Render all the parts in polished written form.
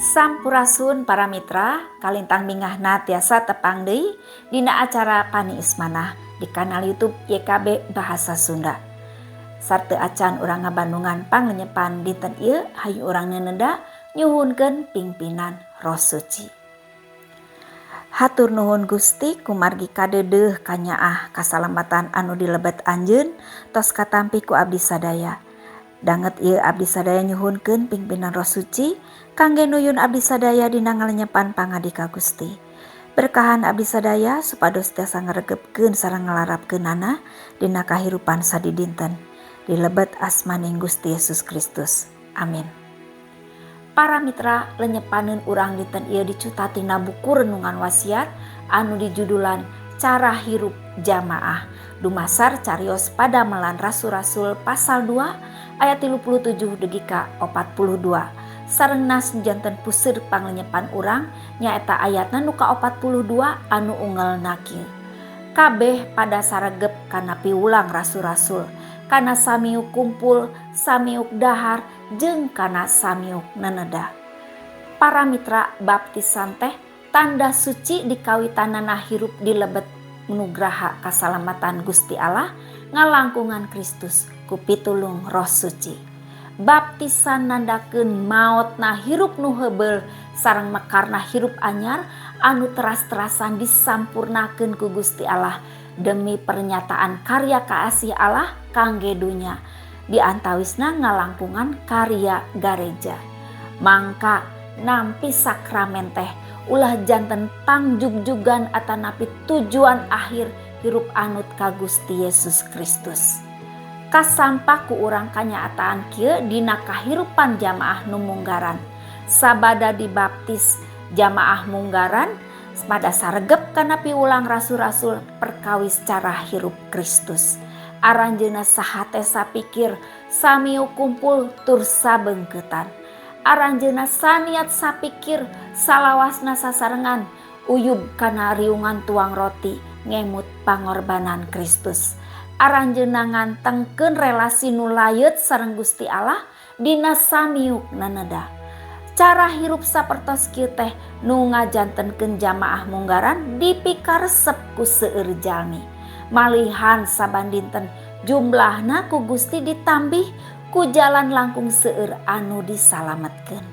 Sampurasun para mitra, kalintang bingahna tiasa tepang deui dina acara Paniis Manah di kanal YouTube YKB Bahasa Sunda. Sarta acan urang ngabandungan panglenyepan dinten ieu, hayu urang neneda nyuhunkeun pingpinan Roh Suci. Hatur nuhun Gusti, kumargi kadeudeuh kanyaah kasalamatan anu dilebet Anjeun tos katampi ku abdi sadaya. Danget ieu abdi sadaya nyuhunkeun pingpinan Roh Suci kangge nuyun abdi sadaya dina ngalenyepan pangandika Gusti. Berkahan abdi sadaya supados tiasa ngaregepkeun sareng ngalarapkeunana dina kahirupan sadidinten. Dilebet asmaning Gusti Yesus Kristus. Amin. Para mitra, lenyepaneun urang dinten ieu dicuta tina buku Renungan Wasiat anu dijudulan Cara Hirup Jamaah. Dumasar carios Padamelan Rasul-rasul pasal 2 ayat 37 dugi ka 42. Sareng nas janten puseur panglenyepan urang nyaeta ayatna nu ka 42 anu unggelna kieu. Kabeh pada saregep kana piwulang rasul-rasul, kana samiuk kumpul, samiuk dahar, jeung kana samiuk neneda. Para mitra, baptisan teh tanda suci dikawitanana hirup di lebet nugraha kasalamatan Gusti Allah ngalangkungan Kristus ku pitulung Roh Suci. Baptisan nandakeun maotna hirup nu heubeul sareng mekarna hirup anyar anu teras-terasan disampurnakeun ku Gusti Allah demi pernyataan karya kaasih Allah kangge dunya, diantawisna ngalangkungan karya gareja. Mangka nampi sakramen teh ulah janten pangjugjugan atanapi tujuan akhir hirup anut ka Gusti Yesus Kristus. Kasampak ku urang kanyataan kieu dina kahirupan jamaah nu munggaran. Sabada dibaptis jamaah munggaran pada saregep kana piwulang rasul-rasul perkawis cara hirup Kristus. Aranjeuna sahate sapikir, samiuk kumpul tur sabeungkeutan. Aranjeuna saniat sapikir, salawasna sasarengan uyub kana riungan tuang roti ngemut pangorbanan Kristus. Aranjeuna ngantengkeun relasi nu layeut sareng Gusti Allah dina samiuk naneda. Cara hirup sapertos kieu teh nu ngajantenkeun jamaah munggaran dipikaresep ku seueur jalmi. Malihan saban dinten jumlahna ku Gusti ditambih ku jalan langkung seueur anu disalametkeun.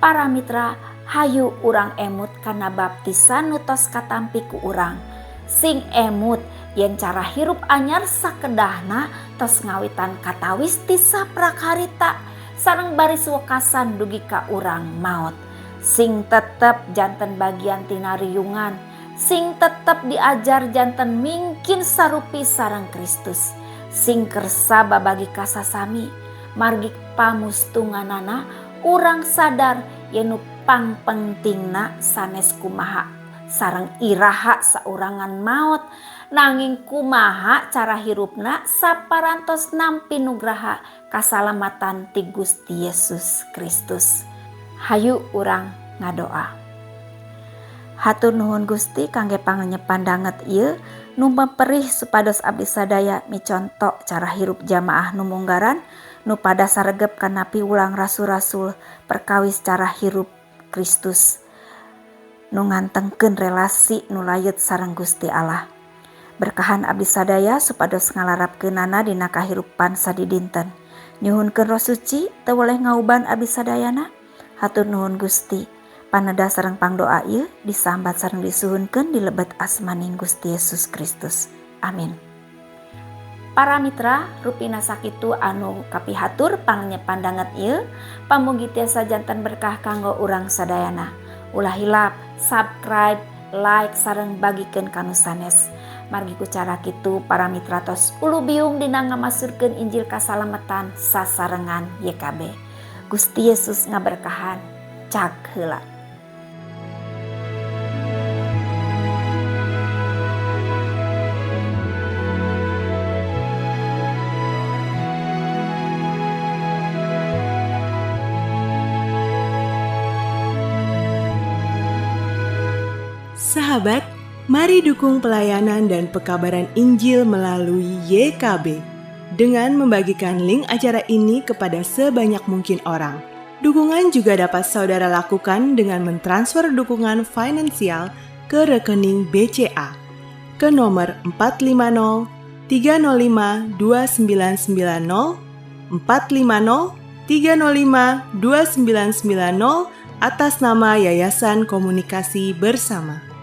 Para mitra, hayu urang emut kana baptisan nu tos katampi ku urang. Sing emut yen cara hirup anyar sakedahna tos ngawitan katawis ti saprak harita sareng baris wekasan dugi ka urang maot. Sing tetep janten bagian tina riungan, sing tetep diajar janten mingkin sarupi sareng Kristus. Sing kersa babagi kasasami, margi pamustunganana urang sadar yen nu pangpentingna sanes kumaha sareng iraha saurangan maot, nanging kumaha cara hirupna saparantos nampi nugraha kasalamatan ti Gusti Yesus Kristus. Hayu urang ngadoa. Hatur nuhun Gusti kangge panganyepan danget ieu nu memperih supados abdi sadaya miconto cara hirup jamaah nu munggaran nu pada saregep kana piwulang rasul-rasul perkawis cara hirup Kristus nu ngantengkeun relasi nu layeut sareng Gusti Allah. Berkahan abdi sadaya supados ngalarapkeunana dina kahirupan sadidinten. Nyuhunkeun Roh Suci teu weleh ngauban abdi sadayana. Hatur nuhun Gusti. Paneda sareng pangdoa ieu disambat sareng disuhunkeun di lebet asmaning Gusti Yesus Kristus. Amin. Para mitra, rupina sakitu anu kapihatur pangnyepan danget ieu, pamugi tiasa janten berkah kanggo urang sadayana. Ulah hilap subscribe, like sareng bagikeun ka nu sanes. Margi ku cara kitu para mitra tos ulu biung dina ngamasurkeun Injil kasalamatan sasarengan YKB. Gusti Yesus ngaberkahan. Cag heula. Sahabat, mari dukung pelayanan dan pekabaran Injil melalui YKB dengan membagikan link acara ini kepada sebanyak mungkin orang. Dukungan juga dapat saudara lakukan dengan mentransfer dukungan finansial ke rekening BCA ke nomor 450 305 2990 450 305 2990 atas nama Yayasan Komunikasi Bersama.